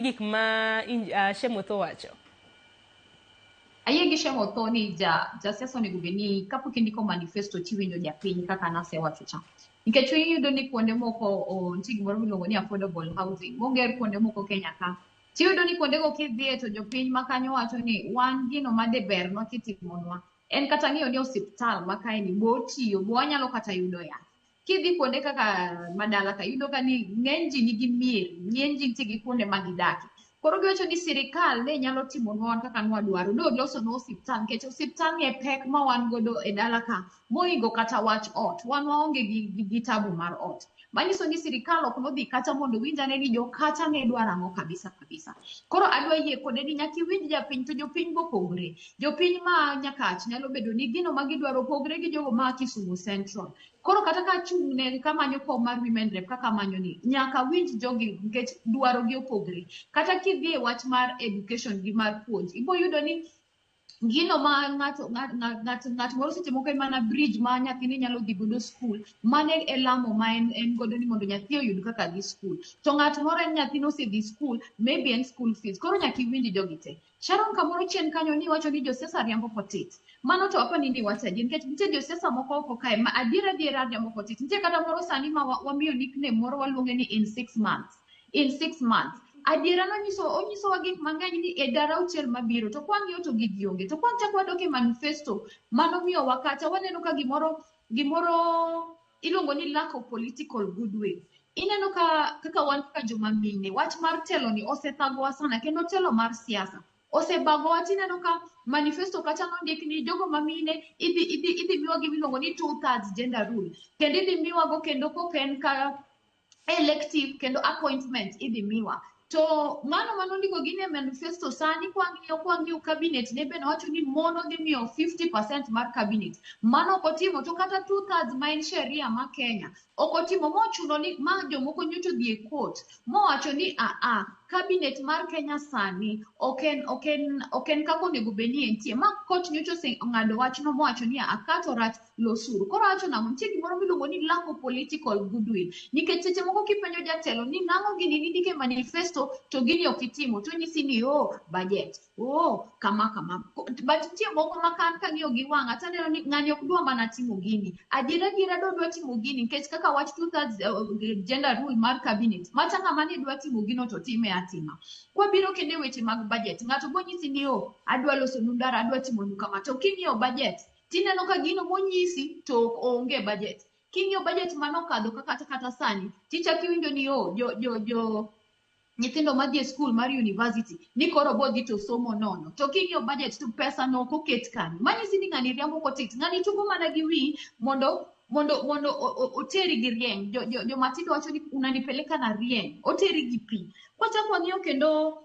Gik ma Shem Otho wacho? Ayie gi Shem Otho ni ja jasiasa onego bed ni kapok indiko manifesto tiwinjo japiny kaka nasewacho cha. Nikech iyudo ni kuonde moko o, nitie gimoro miluongo ni affordable housing moger kuonde moko Kenya ka. Tiyudo ni kuondego kidhiye to jopiny ma kanyo wacho ni wan gino ma de bernwa kitimonwa en kata ng'iyo ni osiptal ma kae ni bo otiyo, bo wanyalo kata yudo yath. Kidhi kuonde kaka madala ka iyudo ka ni ng'eny ji nigi mier, ng'eny ji nitie gi kuonde ma gidake. Koro giwacho ni sirikal ne nyalo timonwa wan kaka nwadwaro, ne olosonwa osiptal nikech osiptal ni e pek ma wan godo e dala ka mohingo kata wach ot. Wan waonge gi tabu mar ot. Manyiso ni sirikal ok nodhi kata mondo owinj ane ni jokata ne dwaro ang'o kabisa kabisa. Koro adwa yie kode ni nyaka iwinj japiny to jopiny bopogre. Jopiny ma Nyakach nyalo bedo ni gino ma gidwaro opogre gi jogo ma Kisumu Central. Koro kata ka achung' ne kamanyo kom mar women rep kaka amanyo ni nyaka awinj jogi nikech dwaro gi opogre. Kata kidhi e wach mar education gi mar puonj, ibo yudo ni gino ma ng'ato ng'at ng'at moro seche moko en mana bridge ma nyathine nyalo dhi godo school, mano e lamo ma en godo ni mondo nyathi oyud kaka dhi school. To ng'at moro en nyathine osedhi school, maybe en school fees. Koro nyaka iwinj jogi te. Sharon kamoro chien kanyo ni iwacho ni josiasa riambo kotit. Mano to apani ni iwacho adier nikech nitie josiasa moko oko kae ma adier adiera riambo kotit. Nitie kata moro sani ma wamiyo nickname moro waluonge ni in 6 months. In 6 months. Adiera nonyiso onyisowa gik mang'eny ni e dara auchiel mabiro to kwang'iyo to gigi onge. To kwachako wadok e manifesto manomiyowa kacha waneno ka gimoro iluongo ni lack of political goodwill. Ineno ka kaka wan kaka joma mine wach mar telo ni osethagowa sana kendo telo mar siasa osebagowa. Tineno ka manifesto kacha nondik ni jogo ma mine idhi miwa gima iluongo ni 2/3 gender rule kendo idhi miwago kendo kok en ka elective kendo appointment idhi miwa. To ng'ano manondiko gini e manifesto sani kwang'iyo cabinet ne be nowacho ni mon odhi miyo 50% mar cabinet. Mano ok otimo to kata 2/3 ma en sheria ma Kenya ok otimo mochuno ni ma jomoko nyocha odhi e court mowacho ni aa cabinet mar Kenya sani ok en kaka onego bed ni entie. Ma court nyocha oseng'ado wachno mowacho ni aa ka to rach losuru. Koro awacho nang'o? Nitie gimoro miluongo ni lack of political goodwill. Nikech seche moko kipenjo jatelo ni nang'o gini nindiko e manifesto to gini ok itimo to onyisi ni oh budget, oh kama kama. But nitie moko ma kan kang'iyo gi wang'a taneno ni ng'ani ok dwa mana timo gini. Adiera adiera dodwa timo gini nikech kaka wach 2/3 gender rule mar cabinet macha ng'ama ne dwa timo gino to time atima. Kwabiro kendo e weche mag budget, ng'ato bonyisi ni oh adwa losonu ndara, adwa timonu kama. To king'iyo budget tineno ka gino monyisi to onge e budget. King'iyo budget manokadho kata sani, tichako iwinjo ni oh jo nyithindo madhi e skul mar university ni koro bodhi to somo nono. To king'iyo budget to pesa no ok oket kanyo. Manyisi ni ng'ani riambo kotit. Ng'ani tugo mana gi wiyi mondo oteri gi rieng. Jomatindo wacho ni unanipeleka na rieng. Oteri gi pi. Kwachako wang'iyo kendo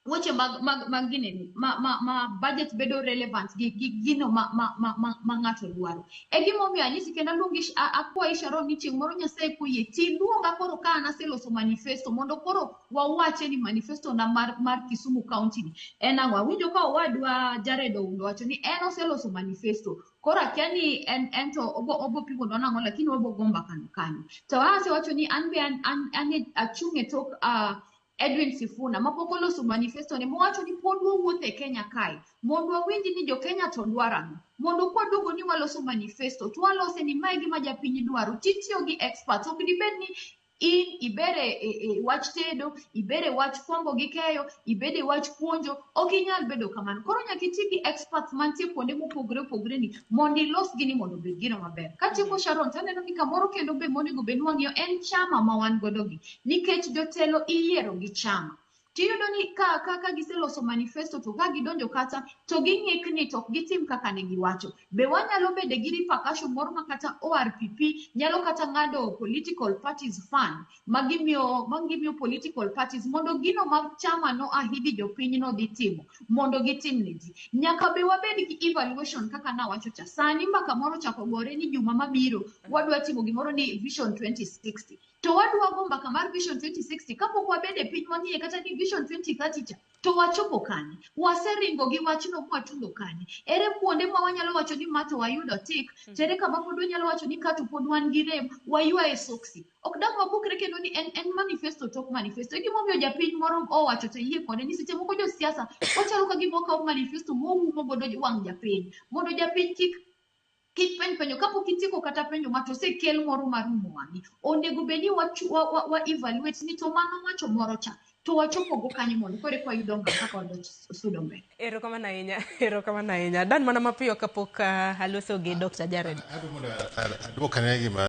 weche mag ginene ma budget bedo relevant gi gino ma ng'ato dwaro. E gimomiyo anyisi kendo aluongi akwayi Sharon ni chieng' moro Nyasaye koyie tiluonga koro ka an aseloso manifesto mondo koro wawache ni manifesto na mar Kisumu County ni en ang'o. Awinjo ka owadwa Jared Oundo wacho ni en oseloso manifesto. Koro akia ni en to obo pimonwa nang'o lakini wabo go mbaka no kanyo. To asewacho ni an be an achung' e tok Edwin Sifuna mapok oloso manifesto ne mowacho ni pod wawuotho e Kenya kae mondo wawinj ni jo Kenya to dwaro ang'o. Mondo kwaduogo ni waloso manifesto to walose ni mae gima japiny dwaro titiyo gi experts. Ok dibed ni in iber e wach tedo, iber e wach fwambo gi keyo, ibed e wach puonjo, ok inyal bedo kamano. Koro nyaka iti gi experts mantie kuonde mopogore opogore ni mondo ilos gini mondo obed gino maber. Katieko Sharon, taneno ni kamoro kendo be monego bed ni wang'iyo en chama ma wan godo gi. Nikech jotelo iyiero gi chama. Tiyudo ni ka giseloso manifesto to ka gidonjo kata to ging'ikni to ok gitim kaka ne giwacho. Be wanyalo bedo gi repercussion moro ma kata ORPP nyalo kata ng'ado political parties fund ma gimiyo political parties mondo gino ma chama no ahidi jopiny no dhi timo mondo gitim ne ji. Nyaka be wabed gi evaluation kaka nawacho cha. Sani mbaka moro ochako gore ni juma mabiro wadwa timo gimoro ni Vision 2060. To wadwa go mbaka mar Vision 2060 kapok wabedo e piny wang'iye kata ni Vision 2030 cha to wachopo kanye? Waseringo gi wachno mwatundo kanye? Ere kuonde ma wanyalo wacho ni ma to wayudo tik, to ere kama pod wanyalo wacho ni ka to pod wan gi rem, waywaye soksi. Ok dang' wabukre kendo ni en, en manifesto tok manifesto. E gimomiyo japiny moro owacho to ayie kode ni seche moko josiasa wachalo ka gima wakawo manifesto moumo godo wang' japiny mondo japiny kik kik penj penjo kapok itieko kata penjo ma to osekel moro mar umo wang'i onego bed ni wa, wa, wa, wa evaluate ni to mano wacho moro cha to wachopo go kanye mondo koro eka wayud dongruok kaka wadwa sudo mbele. Erokamano ahinya, erokamano ahinya. Dan mana mapiyo kapok aloso gi Dr. Jared. Adwa mondo aduok ane gima